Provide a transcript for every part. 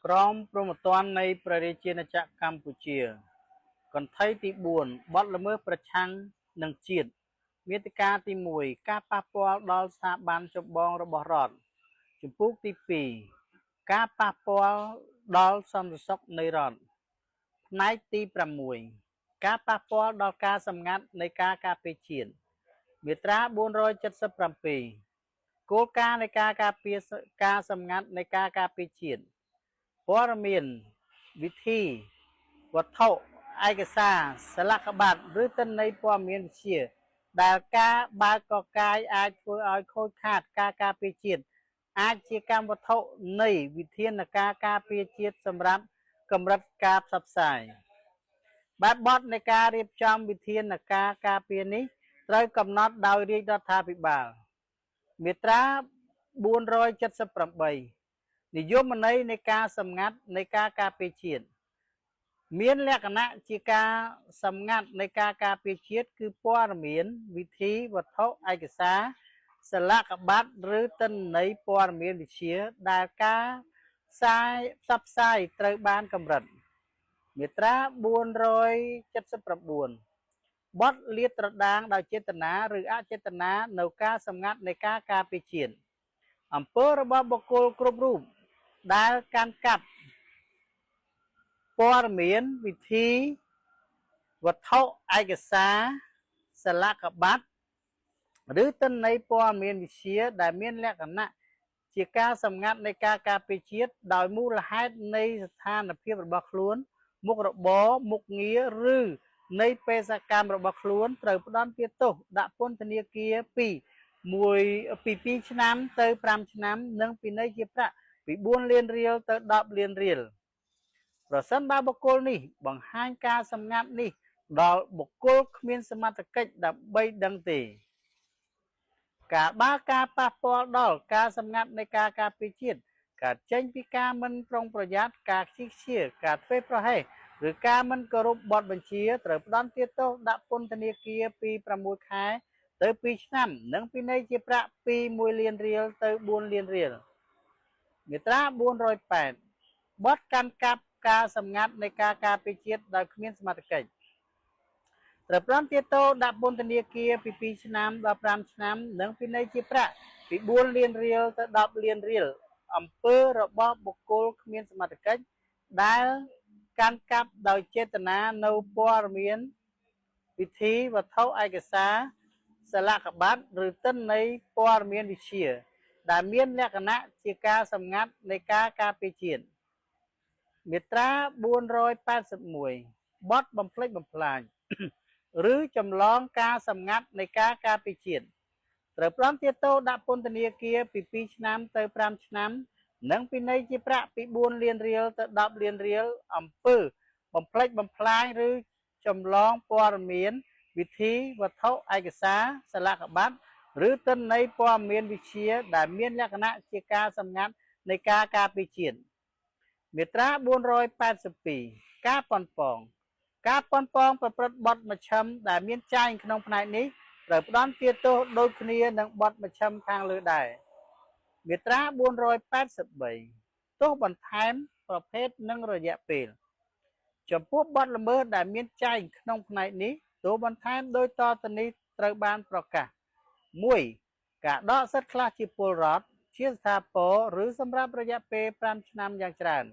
ក្រមព្រហ្មទណ្ឌនៃព្រះរាជាណាចក្រកម្ពុជា កន្ធីទី4បទល្មើសប្រឆាំងនឹងជាតិមាតិកាទី1ការប៉ះពាល់ដល់ស្ថាប័នចម្បងរបស់រដ្ឋជំពូកទី2ការប៉ះពាល់ដល់សន្តិសុខនៃរដ្ឋផ្នែកទី6ការប៉ះពាល់ដល់ការសម្ងាត់នៃការការពារជាតិមាត្រា477គោលការណ៍នៃការការពារការសម្ងាត់នៃការការពារជាតិព័ត៌មានវិធីវត្ថុឯកសារសលាកបត្រឬទិន្នន័យព័ត៌មានវិទ្យាដែលការបើកកកាយអាចធ្វើឲ្យខូចខាតការការពារជាតិអាចជាកម្មវត្ថុនៃវិធានការការពារជាតិសម្រាប់កម្រិតការផ្សព្វផ្សាយបែបបទនៃការរៀបចំវិធានការការពារនេះត្រូវកំណត់ដោយរាជរដ្ឋាភិបាលមាត្រា478និយមន័យនៃការសម្ងាត់នៃការការពារជាតិមានលក្ខណៈជាការសម្ងាត់នៃការការពារជាតិគឺព័ត៌មានវិធីវត្ថុឯកសារសលាកបត្រឬទិន្នន័យព័ត៌មានវិទ្យាដែលការផ្សាយផ្សព្វផ្សាយត្រូវបានកម្រិតមាត្រា479បទលាតត្រដាងដោយចេតនាឬអចេតនានៅការសម្ងាត់នៃការការពារជាតិអំពើរបស់បុគ្គលគ្រប់រូបដែលកាន់កាប់ព័ត៌មានវិធីវត្ថុឯកសារសលាកបត្រឬទិន្នន័យព័ត៌មានវិទ្យាដែលមានលក្ខណៈជាការសម្ងាត់នៃការការពារជាតិដោយមូលហេតុនៃស្ថានភាពរបស់ខ្លួនមុខរបរមុខងារឬនៃបេសកកម្មរបស់ខ្លួនត្រូវផ្ដន្ទាទោសដាក់ពន្ធនាគារពី1ពី2ឆ្នាំទៅ5ឆ្នាំនិងពិន័យជាប្រាក់ពី4លានរៀលទៅ10លានរៀលប្រសិនបើបុគ្គលនេះបង្ហាញការសម្ងាត់នេះដល់បុគ្គលគ្មានសមត្ថកិច្ចដើម្បីដឹងទេការបើការប៉ះពាល់ដល់ការសម្ងាត់នៃការការពារជាតិកើតចេញពីការមិនប្រុងប្រយ័ត្នការខ្ជិះខ្ជាការធ្វេសប្រហែសឬការមិនគោរពបទបញ្ជាត្រូវផ្ដន្ទាទោសដាក់ពន្ធនាគារពី6ខែទៅ2ឆ្នាំនិងពិន័យជាប្រាក់ពី1លានរៀលទៅ4លានរៀលមាត្រា408បទកាន់កាប់ការសម្ងាត់នៃការការពារជាតិដោយគ្មានសមត្ថកិច្ចត្រូវផ្ដន្ទាទោសដាក់ពន្ធនាគារពី2ឆ្នាំដល់5ឆ្នាំនិងពិន័យជាប្រាក់ពី4លានរៀលទៅ10លានរៀលអំពើរបស់បុគ្គលគ្មានសមត្ថកិច្ចដែលកាន់កាប់ដោយចេតនានៅព័ត៌មានវិធីវត្ថុឯកសារសលាកបត្រឬទិន្នន័យព័ត៌មានវិទ្យាដែលមានលក្ខណៈជាការសម្ងាត់នៃការការពារជាតិមាត្រា481បទបំផ្លិចបំផ្លាញ ឬចម្លងការសម្ងាត់នៃការការពារជាតិត្រូវផ្ដន្ទាទោសដាក់ពន្ធនាគារពី2ឆ្នាំទៅ5ឆ្នាំនិងពិន័យជាប្រាក់ពី4លានរៀលទៅ10លានរៀលអំពើបំផ្លិចបំផ្លាញឬចម្លងព័ត៌មានវិធីវត្ថុឯកសារសលាកបត្រឬទិន្នន័យព័ត៌មានវិទ្យាដែលមានលក្ខណៈជាការសម្ងាត់នៃការការពារជាតិមាត្រា482ការប៉ុនប៉ងការប៉ុនប៉ងប្រព្រឹត្តបទមជ្ឈិមដែលមានចែងក្នុងផ្នែកនេះត្រូវផ្ដន្ទាទោសដូចគ្នានឹងបទមជ្ឈិមខាងលើដែរមាត្រា483ទោសបន្ថែមប្រភេទនិងរយៈពេលចំពោះបទល្មើសដែលមានចែងក្នុងផ្នែកនេះទោសបន្ថែមដោយតទៅនេះត្រូវបានប្រកាស1ការដកសិទ្ធិខ្លះជាពលរដ្ឋជាស្ថាពរឬសម្រាប់រយៈពេល5ឆ្នាំយ៉ាងច្រើន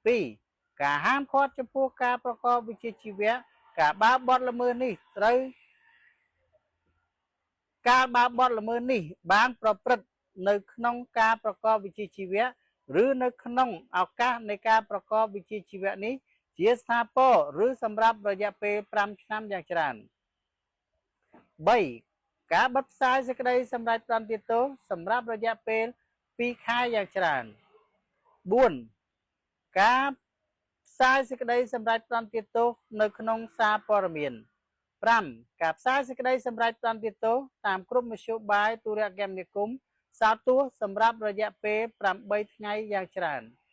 2ការហាមឃាត់ចំពោះការប្រកបវិជ្ជាជីវៈការបើបទល្មើសនេះត្រូវការបើបទល្មើសនេះបានប្រព្រឹត្តនៅក្នុងការប្រកបវិជ្ជាជីវៈឬនៅក្នុងឱកាសនៃការប្រកបវិជ្ជាជីវៈនេះជាស្ថាពរឬសម្រាប់រយៈពេល5ឆ្នាំយ៉ាងច្រើន3ការបិទផ្សាយសេចក្តីសម្រេចផ្ដន្ទាទោសសម្រាប់រយៈពេល2ខែយ៉ាងច្រើន4ការផ្សាយសេចក្តីសម្រេចផ្ដន្ទាទោសនៅក្នុងសារព័ត៌មាន5ការផ្សាយសេចក្តីសម្រេចផ្ដន្ទាទោសតាមគ្រប់មធ្យោបាយទូរគមនាគមន៍សាទោសសម្រាប់រយៈពេល8ថ្ងៃយ៉ាងច្រើន។